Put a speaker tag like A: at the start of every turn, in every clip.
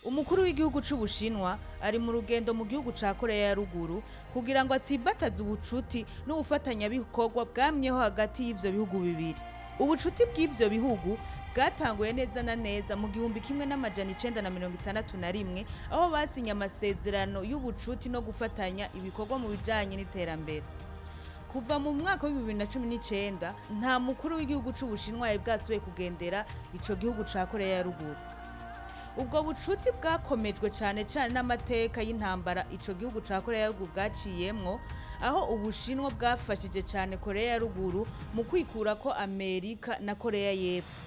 A: Umukuru w'igihugu c'Ubushinwa ari mu rugendo mu gihugu ca Korea ya Ruguru kugira ngo atsimbataze ubucuti n'ubufatanyabikorwa bwamyeho hagati y'ivyo bihugu bibiri. Ubucuti bw'ivyo bihugu bwatanguye neza na neza mu 1961, aho basinye amasezerano y'ubucuti no gufatanya ibikorwa mu bijanye n'iterambere. Kuva mu mwaka wa 2019, nta mukuru w'igihugu c'Ubushinwa yari bwasubiye kugendera ico gihugu ca Korea ya Ruguru. Ubwo bucuti bwakomejwe cane cane n'amateka y'intambara ico gihugu ca Korea ya Ruguru bwaciyemwo, aho Ubushinwa bwafashije cane Korea ya Ruguru mu kwikurako Amerika na Korea y'Epfo.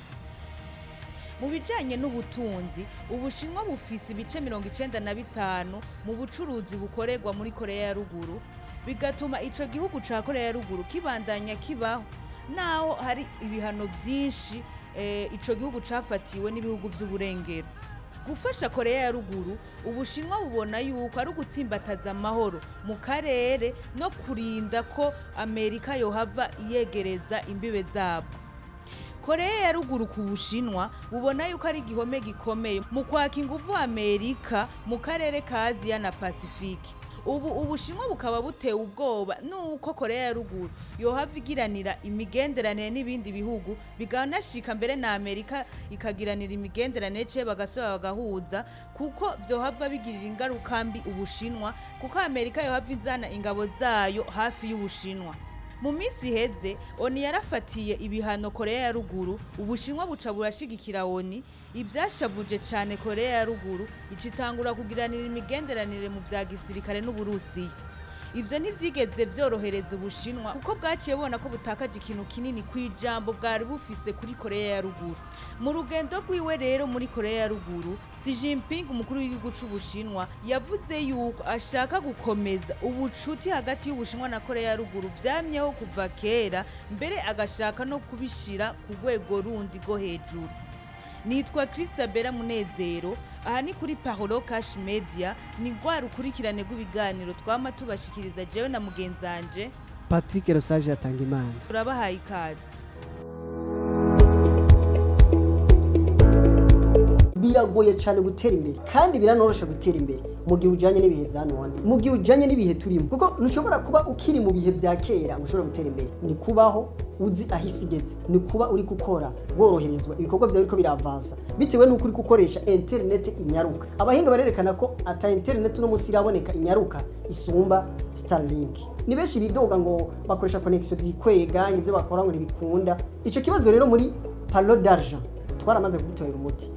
A: Mu bijanye n'ubutunzi, Ubushinwa bufise ibice 95 mu bucuruzi bukorerwa muri Korea ya Ruguru, bigatuma ico gihugu ca Korea ya Ruguru kibandanya kibaho naho hari ibihano vyinshi ico gihugu cafatiwe n'ibihugu vy'uburengero. Gufasha Korea ya Ruguru, Ubushinwa bubona yuko ari ugutsimbataza amahoro mu karere no kurinda ko Amerika yohava iyegereza imbibe zabwo. Korea ya Ruguru ku Bushinwa bubona yuko ari igihome gikomeye mu kwaka inguvu Amerika mu karere ka Aziya na Pasifike. Ubu Ubushinwa bukaba butewe ubwoba nuko Korea ya Ruguru yohava igiranira imigenderanire n'ibindi bihugu, biganashika mbere na Amerika ikagiranira imigenderanire, ce bagasubira bagahuza, kuko vyohava bigirira ingaruka mbi Ubushinwa, kuko Amerika yohava izana ingabo zayo hafi y'Ubushinwa. Mu minsi iheze, ONU yarafatiye ibihano Korea ya Ruguru. Ubushinwa buca burashigikira ONU, ivyashavuje cane Korea ya Ruguru, icitangura kugiranira imigenderanire mu vya gisirikare n'Uburusiya. Ivyo ntivyigeze vyorohereza Ubushinwa, kuko bwaciye bubona ko butakaje ikintu kinini kw'ijambo bwari bufise kuri Korea ya Ruguru. Mu rugendo rwiwe rero muri Korea ya Ruguru, Xi Jinping, umukuru w'igihugu c'Ubushinwa, yavuze yuko ashaka gukomeza ubucuti hagati y'Ubushinwa na Korea ya Ruguru vyamyeho kuva kera, mbere agashaka no kubishira ku rwego rundi rwo hejuru. Nitwa Christabella Munezero, aha ni kuri Parolo Cash Media, ni rwa rukurikirane rw'ibiganiro twama tubashikiriza jewe na mugenzanje
B: Patrick Rosage yatanga imana.
A: Turabahaye ikaze.
B: Biragoye cyane gutera imbere, kandi biranorosha gutera imbere mu gihe ujyanye n'ibihe bya none, mu gihe ujyanye n'ibihe turimo, kuko ntushobora kuba ukiri mu bihe bya kera ngo ushobore gutera imbere. Ni kubaho uzi aho isi igeze, ni kuba uri gukora woroherezwa, ibikorwa byawe biriko biravansa bitewe n'uko uri gukoresha interineti inyaruka. Abahinga barerekana ko ata interineti uno munsi iraboneka inyaruka isumba Starlink. Ni benshi bidoga ngo bakoresha connection zikwega, ibyo bakora ngo ntibikunda. Ico kibazo rero muri Palo d'Argent twaramaze kugitorera umuti.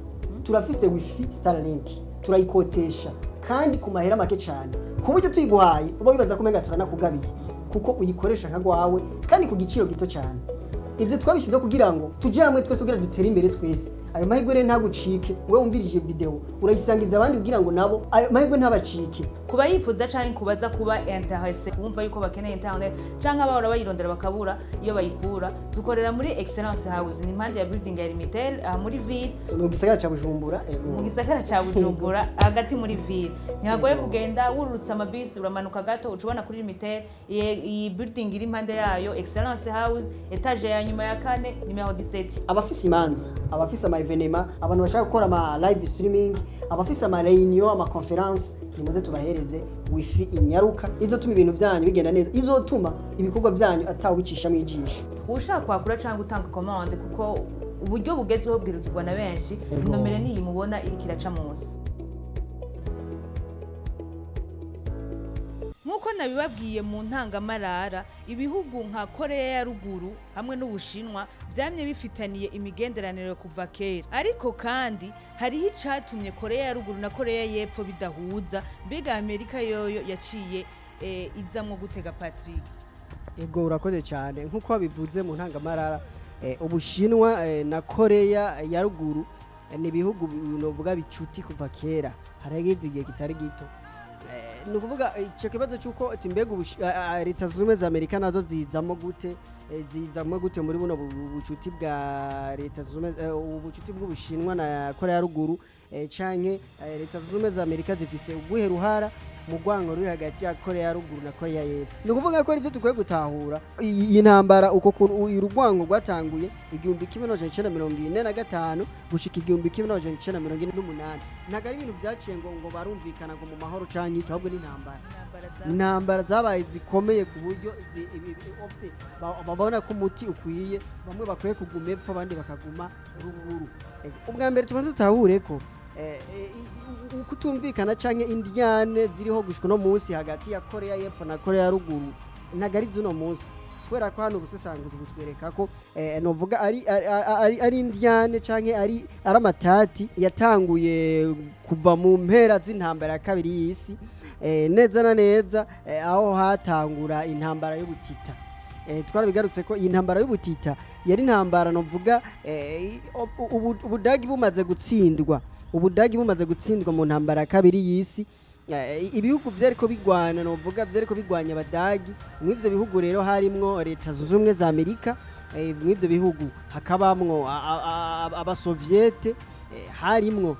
B: Turafise wifi Starlink, turayikotesha kandi ku mahera make cyane, ku buryo tuyiguhaye uba wibaza ko umenga turanakugabiye, kuko uyikoresha nka gwawe kandi ku giciro gito cyane. Ibyo twabishyizeho kugira ngo tujye hamwe twese kugira dutere imbere twese. Ayo mahirwe rero ntagucike. Wowe wumvirije video, urayisangiza abandi kugira ngo nabo ayo mahirwe ntabacike.
A: Kuba yifuza canke kubaza kuba intéressé, kumva yuko bakeneye internet canke abahora bayirondera bakabura iyo bayikura, dukorera muri Excellence House, ni impande ya building ya Limitel, aha muri ville.
B: Mu gisagara ca Bujumbura, ego.
A: Mu gisagara ca Bujumbura, hagati muri ville. Ntihagoye kugenda, wururutse amabisi uramanuka gato uca ubona kuri Limitel. Iyi building iri impande yayo, Excellence House, étage ya nyuma ya kane, nimero 17.
B: Abafise imanza, abafise ama événements, abantu bashaka gukora ama live streaming, abafise ama réunion, ama conférence, nimuze tubahereze wifi inyaruka izotuma ibintu byanyu bigenda neza, izotuma ibikorwa byanyu atawicishamo ijisho.
A: Ushaka kwakura cyangwa gutanga commande, kuko uburyo bugezweho bwirukirwa na benshi, nomero niyi mubona iriko iraca munsi. Nk'uko nabibabwiye mu ntangamarara, ibihugu nka Korea ya Ruguru hamwe n'Ubushinwa vyamye bifitaniye imigenderanire kuva kera. Ariko kandi hariho icatumye Korea ya Ruguru na Korea y'Epfo bidahuza. Mbega Amerika yoyo yaciye izamwo gutega, Patrick?
B: Ego, urakoze cyane. Nk'uko wabivuze mu ntangamarara, Ubushinwa na Korea ya Ruguru ni ibihugu novuga bicuti kuva kera, harageze igihe kitari gito. Ni ukuvuga icyo kibazo cy'uko ati mbega Leta Zunze Ubumwe za Amerika nazo zizamo gute, zizamo gute muri buno bucuti bwa Leta Zunze Ubumwe, ubucuti bw'Ubushinwa na Korea ya Ruguru, canke Leta Zunze Ubumwe za Amerika zifise uguhe ruhara? mu rwango ruri hagati ya Korea ya ruguru na Korea y'Epfo. Ni ukuvuga ko aribyo dukwiye gutahura iyi ntambara, uko kuntu urwango rwatanguye 1945 gushika 1948. Ntabwo ari ibintu byaciye ngo barumvikana ngo mu mahoro canke iki, ahubwo ni intambara.
A: Intambara za
B: Intambara zabaye zikomeye ku buryo babona ko umuti ukwiye, bamwe bakwiye kuguma epfo, abandi bakaguma ruguru. Ubwa mbere tubanze dutahure ko kutumvikana canke indyane ziriho gushika uno munsi hagati ya Korea y'Epfo na Korea ya ruguru ntabwo ari z'uno munsi, kubera ko hano ubusesanguzi butwereka ko novuga ari indyane canke ari amatati yatanguye kuva mu mpera z'intambara ya kabiri y'isi, neza na neza aho hatangura intambara y'ubutita. Twarabigarutse ko iyi ntambara y'ubutita yari intambara novuga Ubudagi bumaze gutsindwa, Ubudagi bumaze gutsindwa mu ntambara ya kabiri y'isi, ibihugu vyariko bigwana, novuga vyariko bigwanya Abadagi. Mw'ivyo bihugu rero harimwo Leta Zunze Ubumwe za Amerika, mw'ivyo bihugu hakabamwo Abasovyete, harimwo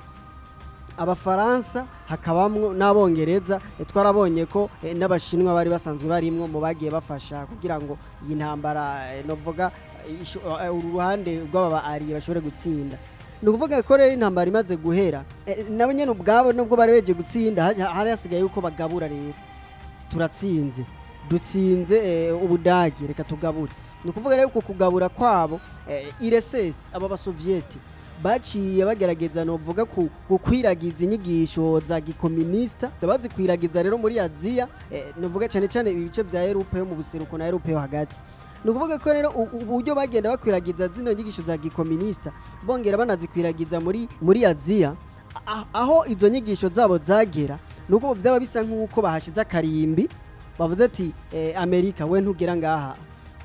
B: Abafaransa, hakabamwo n'Abongereza. Twarabonye ko n'Abashinwa bari basanzwe barimwo mu bagiye bafasha kugira ngo iyi ntambara, novuga uru ruhande rw'aba alliés bashobore gutsinda. Ni ukuvuga ko rero intambara imaze guhera, nabo nyene ubwabo nubwo bari beje gutsinda, hari hasigaye yuko bagabura. Rero turatsinze, dutsinze Ubudagi, reka tugabure. Ni ukuvuga rero uko kugabura kwabo, URSS, aba Basovieti baciye bagerageza novuga ku gukwiragiza inyigisho za gikominista, bazikwiragiza rero muri Aziya, novuga cyane cyane ibice vya Erope yo mu buseruko na Erope yo hagati. Ni ukuvuga ko rero uburyo bagenda bakwiragiza zino nyigisho za gikominista, bongera banazikwiragiza muri Aziya, aho izo nyigisho zabo zagera, nuko byaba bisa nk'uko bahashize akarimbi, bavuze ati Amerika we ntugera ngaha.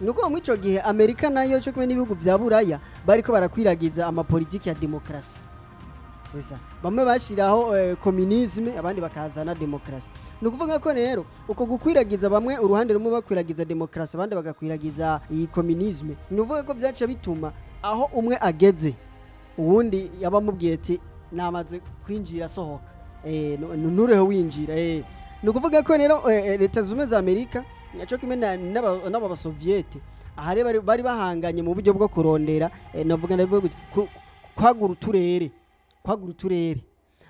B: Nuko muri ico gihe Amerika nayo cyo kumwe n'ibihugu vya Buraya bariko barakwiragiza amapolitiki ya demokarasi. C'est ça. Bamwe bashiraho communisme, abandi bakazana demokarasi. Ni ukuvuga ko rero uko gukwiragiza, bamwe uruhande rumwe bakwiragiza demokarasi, abandi bagakwiragiza iyi communisme, ni ukuvuga ko byaca bituma aho umwe ageze uwundi yaba amubwiye ati namaze kwinjira, sohoka, ntureho winjira. Ni ukuvuga ko rero Leta Zunze Ubumwe za Amerika cyo kimwe n'aba Basoviete aha rero bari bahanganye mu buryo bwo kurondera, navuga ndavuga gute, kwagura uturere.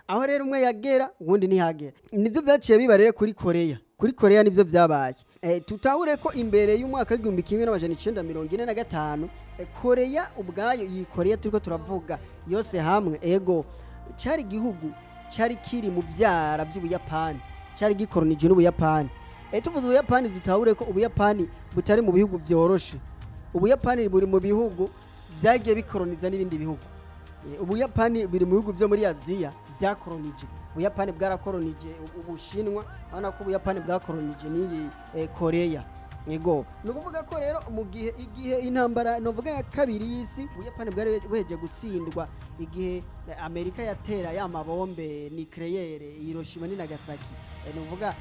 B: Aho rero umwe yagera uwundi ntihagera. Nibyo byaciye biba rero kuri Korea. Kuri Korea nibyo byabaye. Tutahure ko imbere y'umwaka w'1945, Korea ubwayo, iyi Korea turiko turavuga yose hamwe, ego, cyari igihugu cyari kiri mu byara by'Ubuyapani, cyari gikoronije n'Ubuyapani. Tuvuze Ubuyapani, dutahure ko Ubuyapani butari mu bihugu vyoroshe. Ubuyapani buri mu bihugu vyagiye bikoroniza n'ibindi bihugu. Ubuyapani buri mu bihugu byo muri Aziya vyakoronije. Ubuyapani bwarakoronije Ubushinwa, urabona ko Ubuyapani bwakoronije n'iyi Korea. Yego, ni ukuvuga ko rero mu gihe igihe intambara novuga ya kabiri y'isi, Ubuyapani bwari buheje gutsindwa igihe Amerika yatera ya mabombe nucléaire Hiroshima ni Nagasaki. Ni ukuvuga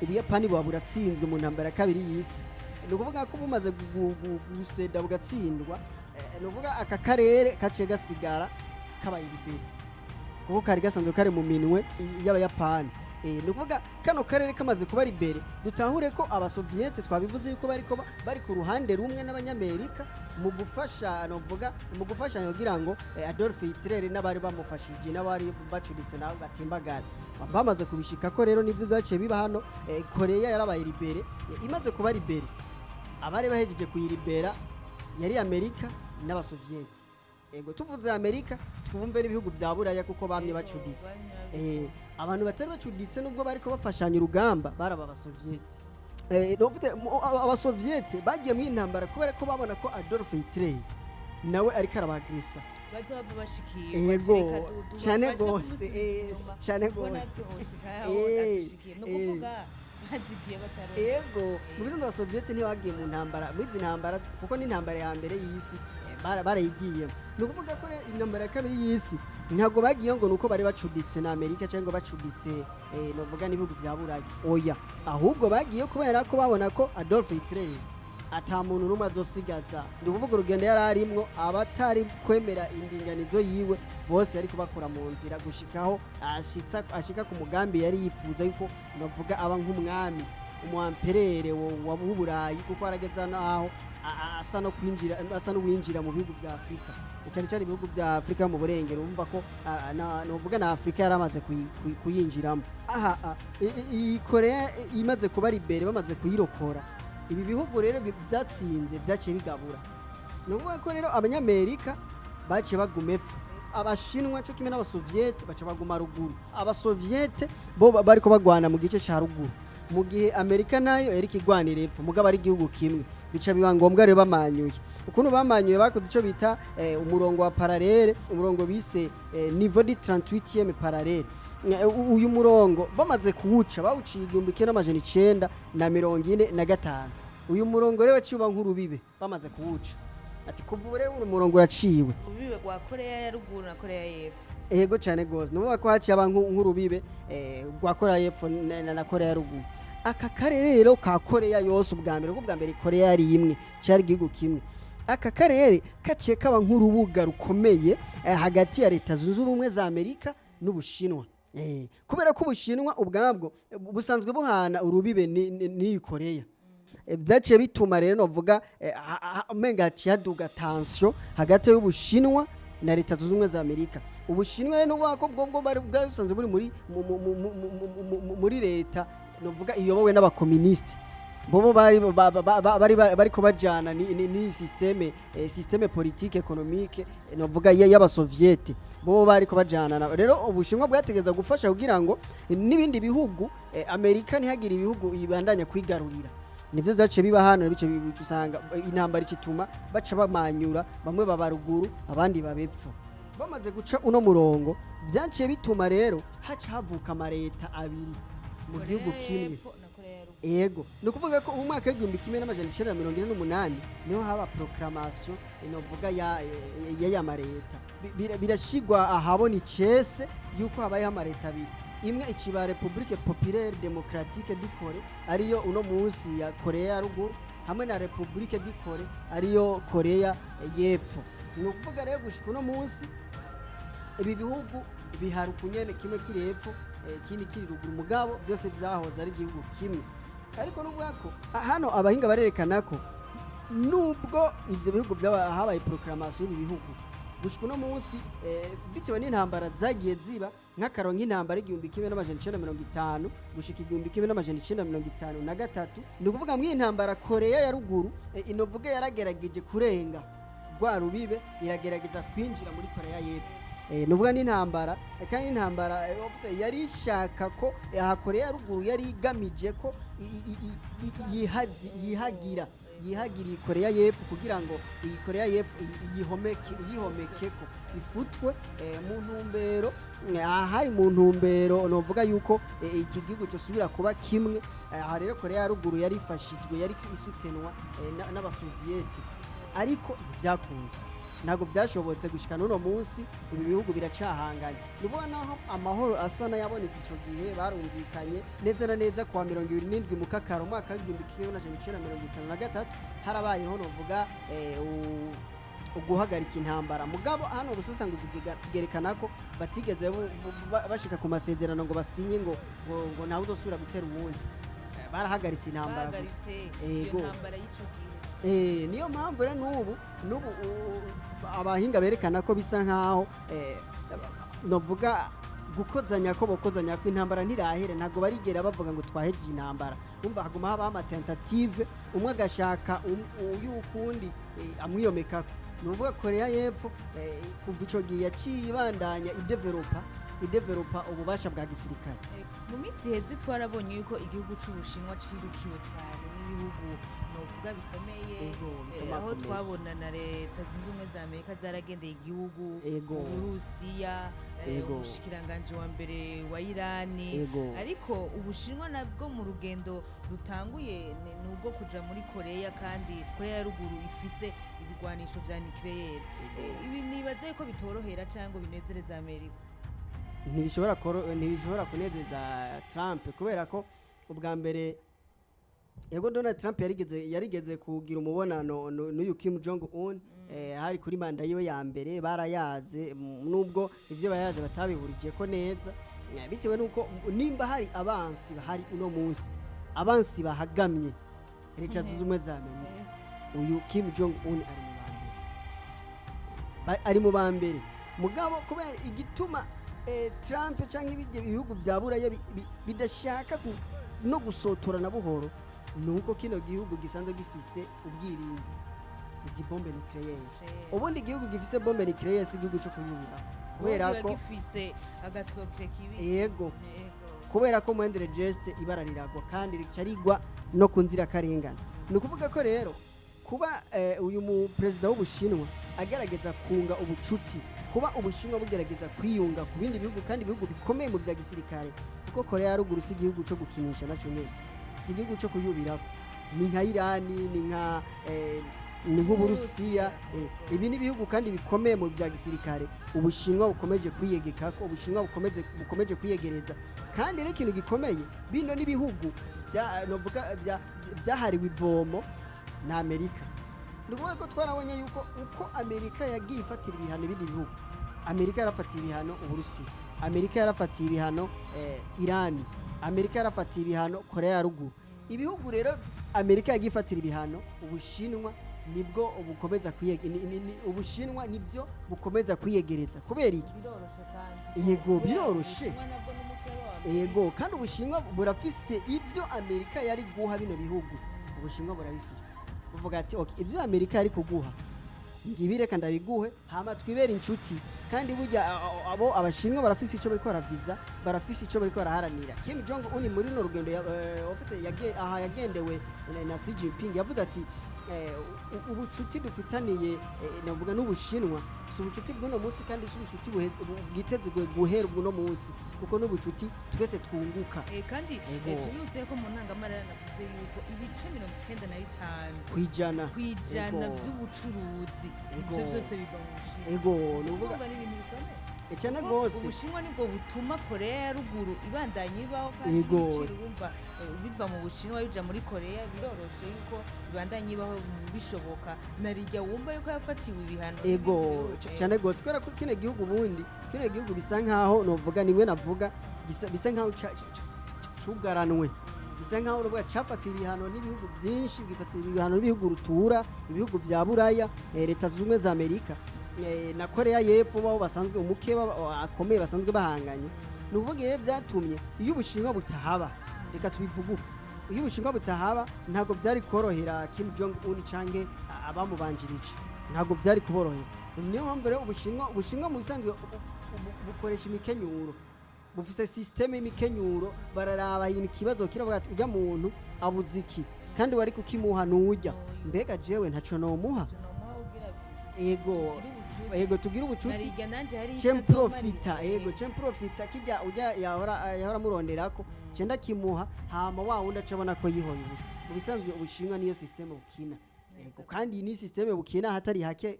B: Ubuyapani buba buratsinzwe mu ntambara ya kabiri y'isi. Ni ukuvuga ko bumaze guseda bugatsindwa, ni ukuvuga aka karere kaciye gasigara kabaye libéré, kuko kari gasanzwe kari mu minwe y'Abayapani. Ni ukuvuga kano karere kamaze kuba libéré, dutahure ko Abasoviete twabivuze yuko bari ku ruhande rumwe n'Abanyamerika mu gufasha, novuga mu gufashanya kugira ngo Adolf Hitler n'abari bamufashije n'abari bacuritse nabo batimbagara. Bamaze kubishika ko rero nibyo byaciye biba hano. Korea yarabaye libéré. Imaze kuba libéré, abari bahejeje kuyiribera yari Amerika n'Abasoviete. Ego, tuvuze Amerika twumve n'ibihugu vya Buraya, kuko bamye bacuditse. Abantu batari bacuditse nubwo bariko bafashanya urugamba baraba Abasoviete. Novuze Abasoviete bagiye mu intambara kubera ko babona ko Adolf Hitler nawe ariko arabagrisa.
A: Bazohava bashikirwa.
B: Ego,
A: reka
B: cane
A: tubafashe
B: gose,
A: kumusubiza inyuma.
B: cane
A: Kuko
B: gose.
A: natwe hoshika aho adushikiye. Ni ukuvuga bazigiye bataronka.
B: Ego, mu bisanzwe Abasoviete ntibagiye mu ntambara, muri izi ntambara, kuko n'intambara ya mbere y'isi barayigiyemo. Ni ukuvuga ko rero intambara ya kabiri y'isi ntabwo bagiye ngo nuko bari bacuditse na Amerika cyangwa bacuditse, novuga n'ibihugu vya Buraya. Oya, ahubwo bagiye kubera ko babona ko Adolf Hitler Ata muntu n'umwe azosigaza. Ni ukuvuga urugendo yari arimwo, abatari kwemera indinganizo yiwe bose yari kubakura mu nzira gushikaho ashitsa ashika ku mugambi yari yifuza, yuko navuga aba nk'umwami, umuamperere w'Uburayi, kuko arageza naho asa no kwinjira, asa n'uwinjira mu bihugu bya Afurika, cyane cyane ibihugu bya Afurika mu burengero. Urumva ko novuga na Afurika yaramaze kuyinjiramo. Aha iyi Korea imaze kuba libérée, bamaze kuyirokora, ibi bihugu rero byatsinze byaciye bigabura. Ni ukuvuga ko rero Abanyamerika baciye baguma epfo, Abashinwa cyo kimwe n'Abasoviete baca baguma ruguru. Abasoviete bo bariko bagwana mu gice ca ruguru, mu gihe Amerika nayo yariko igwanira epfo, mugabo ari igihugu kimwe. Bica biba ngombwa rero bamanyuye. Ukuntu bamanyuye, bakoze ico bita umurongo wa parallèle, umurongo bise niveau du 38e parallèle. Uyu murongo bamaze kuwuca, bawuciye 1945. Uyu murongo rero waciye uba nk'urubibe. Bamaze kuwuca, ati kuva ubu rero uyu murongo uraciwe.
A: Urubibe rwa Korea ya Ruguru na Korea y'Epfo.
B: Ego cyane gose. Nuvuga ko haciye aba nk'urubibe rwa Korea y'Epfo na Korea ya Ruguru. Aka karere rero ka Korea yose, ubwa mbere, kuko ubwa mbere Korea yari imwe, cyari igihugu kimwe, aka karere kaciye kaba nk'urubuga rukomeye hagati ya Leta Zunze Ubumwe za Amerika n'Ubushinwa. Kubera ko Ubushinwa ubwabwo busanzwe buhana urubibe n'iyi Korea. Byaciye bituma rero novuga umenga haciye haduga tension hagati y'Ubushinwa na Leta Zunze Ubumwe za Amerika. Ubushinwa rero nuvuga ko bwo bari bwari busanzwe buri muri mu- mu- mu- mu- mu- mu- mu- muri leta novuga iyobowe n'abakoministi. Bobo bari bari bariko bajana ni système politique économique novuga y'Abasoviete. Bobo bariko bajana rero Ubushinwa bwategeza gufasha kugira ngo n'ibindi bihugu, Amerika ntihagire ibihugu ibandanya kwigarurira. Nivyo vyaciye biba hano. Bice bica usanga intambara ikituma baca bamanyura, bamwe baba ruguru, abandi babepfo. Bamaze guca uno murongo, vyaciye bituma rero haca havuka amareta abiri mu gihugu
A: Korea
B: kimwe.
A: y'Epfo na Korea ya Ruguru.
B: Ego, ni ukuvuga ko mu mwaka w'1948 niho haba proclamation inovuga ya mareta. Birashigwa ahabona icese yuko habayeho amareta abiri, imwe ikiba République Populaire Démocratique de Corée, ariyo uno munsi ya Korea ya Ruguru, hamwe na République de Corée, ariyo Korea y'Epfo. Ni ukuvuga rero gushika uno munsi ibi bihugu bihari ukunyene, kimwe kiri epfo, ikindi kiri ruguru, mugabo byose byahoze ari igihugu kimwe. Ariko nuvuga ko hano abahinga barerekana ko nubwo ivyo bihugu byaba habaye proclamation y'ibi bihugu, gushika uno munsi bitewe n'intambara zagiye ziba, nk'akaro nk'intambara 1950 gushika 1953, ni ukuvuga mu intambara Korea ya Ruguru inovuga yaragerageje kurenga rwa rubibe, iragerageza kwinjira muri Korea y'Epfo. Nuvuga n'intambara kandi intambara yari ishaka ko aha Korea ya Ruguru yari igamije ko yihagira iyi Korea y'Epfo, kugira ngo iyi Korea y'Epfo yihomeke yihomekeko ifutwe, mu ntumbero ahari mu ntumbero novuga yuko iki gihugu cyosubira kuba kimwe. Aha rero Korea ya Ruguru yari ifashijwe, yari isutenwa n'Abasoviyete, ariko ntibyakunze, ntabwo byashobotse. Gushika n'uno munsi ibi bihugu biracahanganye. Nubuga naho amahoro asa n'ayabonetse ico gihe, barumvikanye neza na neza kuwa 27 Mukakaro umwaka w'1953, harabayeho novuga uguhagarika intambara. Mugabo hano ubusesanguzi bwerekana ko batigeze bashika ku masezerano ngo basinye ngo ntawe uzosubira gutera uwundi. Barahagaritse intambara gusa.
A: Bahagaritse iyo
B: Ego.
A: ntambara y'ico gihe.
B: Niyo mpamvu rero n'ubu abahinga berekana ko bisa nkaho novuga gukozanya ko bokozanya ko intambara ntirahere. Ntabwo barigera bavuga ngo twahejeje intambara. Umva, haguma habaho ama tentatives, umwe agashaka yukundi amwiyomekako. Ni ukuvuga Korea y'Epfo kuva ico gihe yaciye ibandanya idevelopa ububasha bwa gisirikare.
A: Mu minsi iheze twarabonye yuko igihugu c'Ubushinwa cirukiwe cane n'ibihugu novuga bikomeye.
B: Ego,
A: aho
B: bikomakomeye.
A: Twabona na Leta Zunze Ubumwe za Amerika zaragendeye igihugu, Uburusiya, umushikiranganji wa mbere wa Irani. Ariko Ubushinwa nabwo mu rugendo rutanguye ni ubwo kuja muri Korea, kandi Korea ya Ruguru ifise ibigwanisho vya nucléaire. Ibi nibaze yuko bitorohera cyangwa binezereza Amerika.
B: Ntibishobora kunezeza Trump, kubera ko ubwa mbere Yego, Donald Trump yarigeze kugira umubonano n'uyu Kim Jong Un, hari kuri manda yiwe ya mbere. Barayaze, nubwo ivyo bayaze batabihurije ko neza, bitewe nuko nimba hari abansi bahari uno munsi, abansi bahagamye Leta Zunze Ubumwe za Amerika, uyu Kim Jong Un ari mu ba mbere. Ari mu ba mbere. Mugabo kubera igituma Trump cyangwa ibindi bihugu bya Buraya bidashaka no gusotorana buhoro, nuko kino gihugu gisanzwe gifise ubwirinzi, izi bombe nucléaire. Ubundi igihugu gifise bombe nucléaire si igihugu cyo kuyubira, kubera ko
A: gifise agasokre kibi.
B: Yego.
A: Yego.
B: Kubera ko moindre geste ibara riragwa, kandi rica rigwa no ku nzirakarengane. Ni ukuvuga ko rero kuba uyu mu perezida w'Ubushinwa agerageza kunga ubucuti, kuba Ubushinwa bugerageza kwiyunga ku bindi bihugu, kandi ibihugu bikomeye mu bya gisirikare, kuko Korea ya Ruguru si igihugu cyo gukinisha, naco nyene si igihugu cyo kuyubirako, ni nka Irani, ni nka ni nk'Uburusiya. Ibi ni ibihugu kandi bikomeye mu bya gisirikare Ubushinwa bukomeje kwiyegeka ko Ubushinwa bukomeje kwiyegereza. Kandi rero ikintu gikomeye, bino n'ibihugu bya novuga byahariwe ivomo na Amerika. Ni ukuvuga ko twarabonye yuko uko Amerika yagiye ifatira ibihano ibindi bihugu, Amerika yarafatiye ibihano Uburusiya, Amerika yarafatiye ibihano Irani, Amerika yarafatiye ibihano Korea ya Ruguru. Ibihugu rero Amerika yagiye ifatira ibihano, Ubushinwa nibwo bukomeza Ubushinwa nibyo bukomeza kwiyegereza. Kubera iki?
A: Biroroshe kandi.
B: Yego,
A: Kubera
B: biroroshe.
A: Ubushinwa nabwo n'umukeba wa Amerika.
B: Yego, kandi Ubushinwa burafise ibyo Amerika yari guha bino bihugu. Ubushinwa burabifise, buvuga ati: "Okay, ibyo Amerika yari kuguha ngibi, reka ndabiguhe, hama twibere inshuti." Kandi burya abo Abashinwa barafise icyo bariko baraviza, barafise icyo bariko baraharanira. Kim Jong Un muri runo rugendo ufite aha yagendewe na Xi Jinping, yavuze ati: "Ubucuti dufitaniye, navuga n'Ubushinwa, si ubucuti bw'uno munsi, kandi si ubucuti bwiteze guhera uno munsi, kuko n'ubucuti twese twunguka."
A: Kandi
B: Yego.
A: Tubibutse ko mu ntangamarara navuze yuko ibice 95
B: kwijana
A: kwijana
B: Yego.
A: by'ubucuruzi,
B: Yego.
A: ibyo byose biva mu Bushinwa.
B: Ego, ni ukuvuga
A: Urumva ni ibintu bikomeye.
B: Cyane
A: Kuko
B: gose.
A: Ubushinwa nibwo butuma Korea ya Ruguru ibandanya ibaho, kandi
B: Yego.
A: ibiciro urumva, biva mu Bushinwa bija muri Korea, biroroshe yuko ibandanya ibaho, bishoboka na rijya wumva yuko yafatiwe ibihano
B: Ego.
A: n'ibindi bihugu.
B: Cyane gose, kubera ko kino gihugu, ubundi kino gihugu bisa nkaho novuga nimwe navuga bisa nkaho cugaranwe, bisa nkaho urubuga cafatiwe ibihano n'ibihugu byinshi, bifatiwe ibihano n'ibihugu rutura, ibihugu bya Buraya, Leta Zunze Ubumwe za Amerika, na Korea y'Epfo, babo basanzwe umukeba akomeye basanzwe bahanganye. Ni ukuvuga rero byatumye iyo Ubushinwa butahaba, reka tubivuge uko, iyo Ubushinwa butahaba ntabwo byari korohera Kim Jong Un canke abamubanjirije, ntabwo byari kuborohera. Niyo mpamvu rero Ubushinwa mu bisanzwe bukoresha imikenyuro, bufise système y'imikenyuro. Bararaba ibintu, ikibazo kiravuga ati: "Ujya muntu abuze iki, kandi wari kukimuha nujya, mbega jewe ntaco nomuha?" Ego. Ego, tugira ubucuti.
A: Narirya nanje hari
B: Ce
A: icyo
B: mprofita.
A: azomarira.
B: Ego, ce mprofita kijya ujya yahora muronderako, ce ndakimuha, hama wa wundi acabona ko yihoye ubusa. Mu bisanzwe Ubushinwa niyo système bukina. Ego, kandi ni système bukina hatari hake,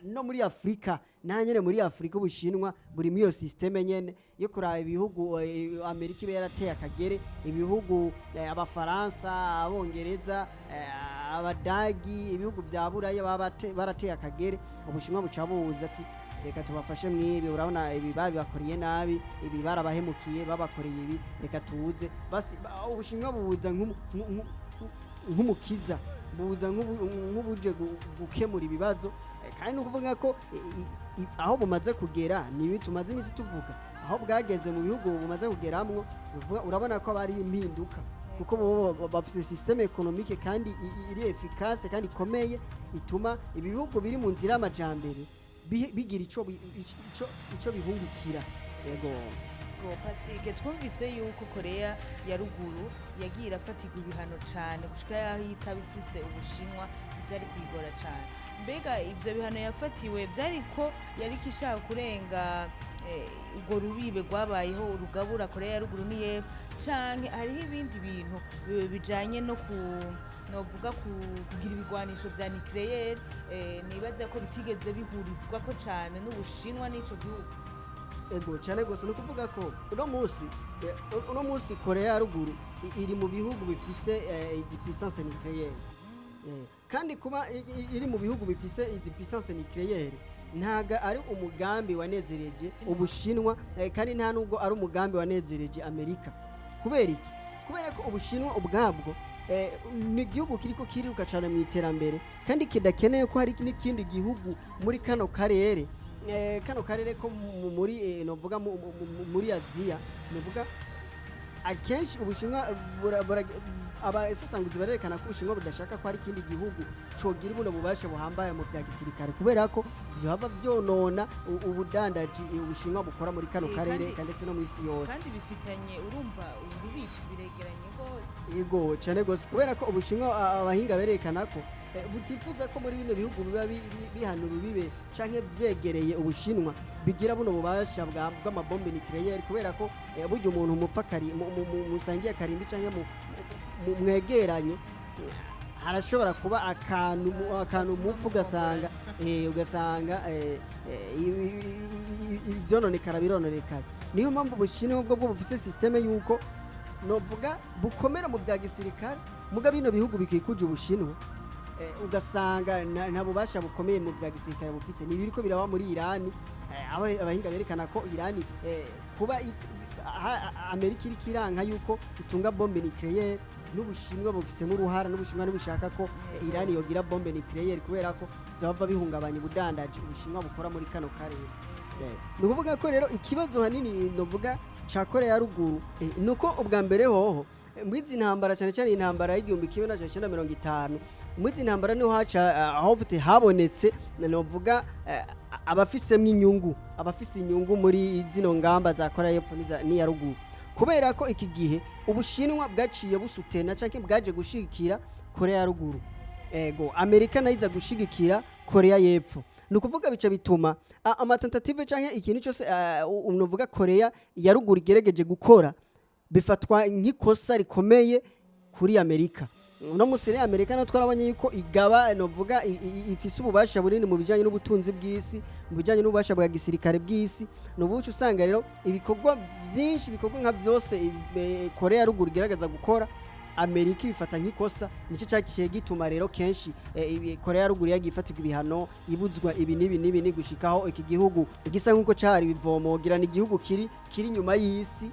B: no muri Afrika na nyene. Muri Afrika Ubushinwa buri muri iyo système nyene yo kuraba ibihugu, Amerika iba yarateye akagere ibihugu, Abafaransa, Abongereza, Abadagi, ibihugu vya Buraya baba barateye akagere. Ubushinwa buca buza ati: "Reka tubafashe mwibi, urabona ibi babibakoreye nabi, ibi barabahemukiye, babakoreye ibi, reka tuze." Basi Ubushinwa buza nk'umukiza, buza nk'ubuje gukemura ibibazo. Kandi ni ukuvuga ko aho bumaze kugera, ni ibi tumaze iminsi tuvuga, aho bwageze mu bihugu bumaze kugeramwo, urabona ko aba ari impinduka, kuko bo bafise système économique kandi iri efficace kandi ikomeye, ituma ibi bihugu biri mu nzira y'amajambere bigira ico bihungukira. Yego.
A: Go Patrick, twumvise yuko Korea ya Ruguru yagiye irafatirwa ibihano cane gushika yaho itaba ifise Ubushinwa byari kuyigora cane. Mbega ibyo bihano yafatiwe byari ko yariko ishaka kurenga urwo rubibe rwabayeho rugabura Korea ya Ruguru n'iyepfo, canke hariho ibindi bintu bijanye no ku novuga kugira ibigwanisho vya nucléaire, nibaza ko bitigeze bihurizwako cane n'Ubushinwa n'ico gihugu?
B: Ego cyane rwose. Ni ukuvuga ko uno munsi Korea ya Ruguru iri mu bihugu bifise izi puissance nucléaire. Kandi kuba iri mu bihugu bifise izi puissance nucléaire, ntago ari umugambi wanezereje Ubushinwa, kandi nta nubwo ari umugambi wanezereje Amerika. Kubera iki? Kubera ko Ubushinwa ubwabwo ni igihugu kiriko kiriruka cyane mu iterambere, kandi kidakeneye ko hari n'ikindi gihugu muri kano karere, kano karere ko muri novuga muri Aziya. Novuga akenshi Ubushinwa abasesanguzi barerekana ko Ubushinwa budashaka ko hari ikindi gihugu cogira buno bubasha buhambaye mu vya gisirikare, kubera ko vyohava vyonona ubudandaji Ubushinwa bukora muri kano karere ndetse no mu isi yose.
A: Kandi bifitanye, urumva, urubibi biregeranye rwose.
B: Yego cyane rwose, kubera ko Ubushinwa, abahinga berekana ko butifuza ko muri bino bihugu biba bihana urubibe canke vyegereye Ubushinwa bigira buno bubasha bw'amabombe nucléaire, kubera ko burya umuntu mupfa kari musangiye akarimbi canke mwegeranye, harashobora kuba akantu mupfa, ugasanga ivyononekara birononekara. Niyo mpamvu Ubushinwa bwo bufise système yuko novuga bukomera mu bya gisirikare, muga bino bihugu bikikuje Ubushinwa ugasanga nta bubasha bukomeye mu bya gisirikare bufise. Ni ibiriko biraba muri Irani, aho abahinga berekana ko Irani, kuba Amerika iriko iranka yuko itunga bombe nucléaire, n'Ubushinwa bufisemo uruhara. N'Ubushinwa ntibushaka ko Irani yogira bombe nucléaire, kubera ko vyaba bihungabanya ubudandaji Ubushinwa bukora muri kano karere. Ni ukuvuga ko rero ikibazo hanini novuga ca Korea ya Ruguru, ni uko ubwa mbere hoho, muri izi ntambara, cyane cyane intambara y'1950, muri izi ntambara niho haca aho habonetse novuga abafisemwo inyungu, abafise inyungu muri zino ngamba za Korea y'Epfo n'iya Ruguru, kubera ko iki gihe Ubushinwa bwaciye busutena canke bwaje gushigikira Korea ya Ruguru, ego Amerika nayo iza gushigikira Korea y'Epfo. Ni ukuvuga bica bituma ama tentatives canke ikintu cyose novuga Korea ya Ruguru igerageje gukora bifatwa nk'ikosa rikomeye kuri Amerika. Uno musi rero Amerika nayo twarabonye yuko igaba, novuga ifise ububasha bunini mu bijanye n'ubutunzi bw'isi, mu bijanye n'ububasha bwa gisirikare bw'isi. Ni ubuca usanga rero ibikorwa byinshi, ibikorwa nka byose Korea ya Ruguru igerageza gukora, Amerika ibifata nk'ikosa. Nicyo cyaciye gituma rero kenshi Korea ya Ruguru yagiye ifatirwa ibihano, ibuzwa ibi n'ibi n'ibi, ni gushikaho iki gihugu gisa nk'uko cari ibivomogira. Ni igihugu kiri inyuma y'isi,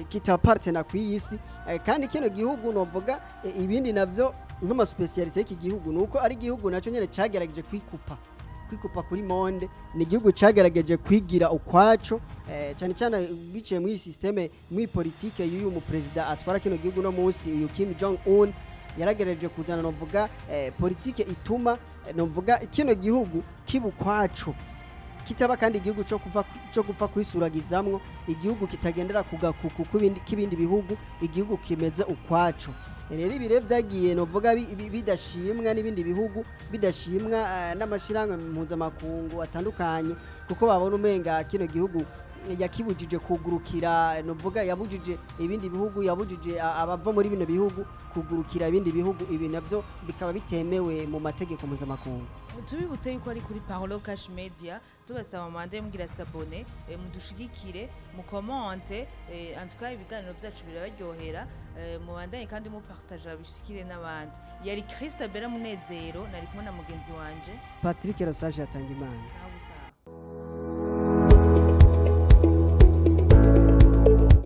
B: kitapartena ku isi. Kandi kino gihugu novuga ibindi navyo nk'ama spécialités y'iki gihugu nuko ari igihugu naco nyene cagerageje kwikupa kuri monde. Ni igihugu cagerageje kwigira ukwaco, cyane cyane biciye muri iyi système, muri politike y'uyu mu president atwara kino gihugu no munsi, uyu Kim Jong Un. Yaragerageje kuzana novuga politike ituma novuga kino gihugu kiba ukwaco, kitaba kandi igihugu cyo gupfa kwisuragizamwo, igihugu kitagendera ku gakuku k'ibindi bihugu, igihugu kimeze ukwaco. Rero ibi rero byagiye novuga bidashimwa n'ibindi bihugu, bidashimwa n'amashirahamwe mpuzamakungu atandukanye, kuko babona umenga kino gihugu yakibujije kugurukira, novuga yabujije ibindi bihugu, yabujije abava muri bino bihugu kugurukira ibindi bihugu. Ibi navyo bikaba bitemewe mu mategeko mpuzamakungu.
A: Tubibutse yuko ari kuri Parole Cash Media. Tubasaba mande mugira s'abonner, mudushigikire, mukomante. En tout cas ibiganiro byacu birabaryohera. Mubandanye kandi mupartage, bishikire n'abandi. Yari Christabella Munezero, nari kumwe na mugenzi wanje
B: Patrick Rosage Yatangimana.
A: Nawe utaha.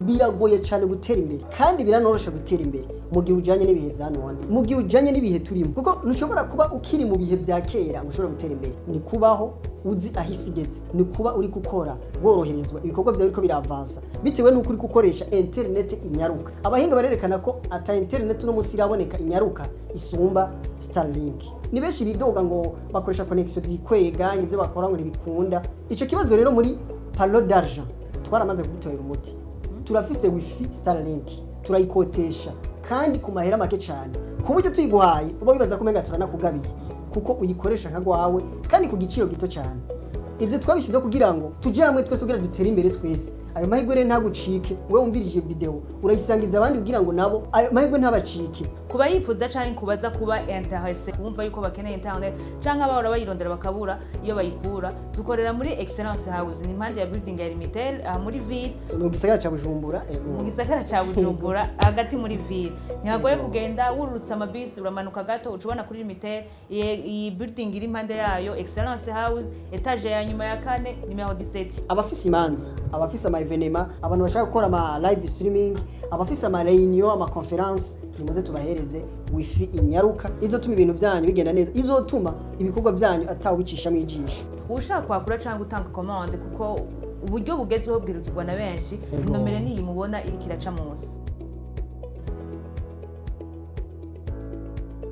B: Biragoye cyane gutera imbere, kandi biranoroshe gutera imbere mu gihe ujyanye n'ibihe bya none, mu gihe ujyanye n'ibihe turimo, kuko ntushobora kuba ukiri mu bihe bya kera ngo ushobore gutera imbere. Ni kubaho uzi aho isi igeze, ni kuba uri gukora woroherezwa, ibikorwa byawe biriko biravansa bitewe n'uko uri gukoresha interineti inyaruka. Abahinga barerekana ko ata interineti uno munsi iraboneka inyaruka isumba Starlink. Ni benshi bidoga ngo bakoresha connexion zikwega, ibyo bakora ngo ntibikunda. Ico kibazo rero muri Parole d'Argent twaramaze kugitorera umuti. Turafise wifi Starlink, turayikotesha kandi ku mahera make cyane, ku buryo tuyiguhaye uba wibaza ko umenga turanakugabiye, kuko uyikoresha nka gwawe kandi ku giciro gito cyane. Ibyo twabishyizeho kugira ngo tujye hamwe twese, kugira dutere imbere twese. Ayo mahirwe rero ntagucike. Wewe wumvirije video, urayisangiza abandi kugira ngo nabo ayo mahirwe ntabacike.
A: Kuba yifuza canke kubaza kuba intéressé, kumva yuko bakeneye internet canke abahora bayirondera bakabura iyo bayikura, dukorera muri Excellence House, ni impande ya building ya Limitel, aha muri ville.
B: Mu gisagara ca Bujumbura, ego.
A: Mu gisagara ca Bujumbura, hagati muri ville. Ntihagoye kugenda, wururutse amabisi uramanuka gato uca ubona kuri Limitel. Iyi building iri impande yayo, Excellence House, étage ya nyuma ya kane, numéro 17.
B: Abafise imanza, abafise ama événements, abantu bashaka gukora ama live streaming, abafise ama réunion, ama conférence, nimuze tubahereze wifi inyaruka izotuma ibintu byanyu bigenda neza, izotuma ibikorwa byanyu atawicishamo ijisho.
A: Ushaka kwakura cyangwa gutanga commande, kuko uburyo bugezweho bwirukirwa na benshi,
B: Ego.
A: nomero niyi mubona iriko iraca munsi.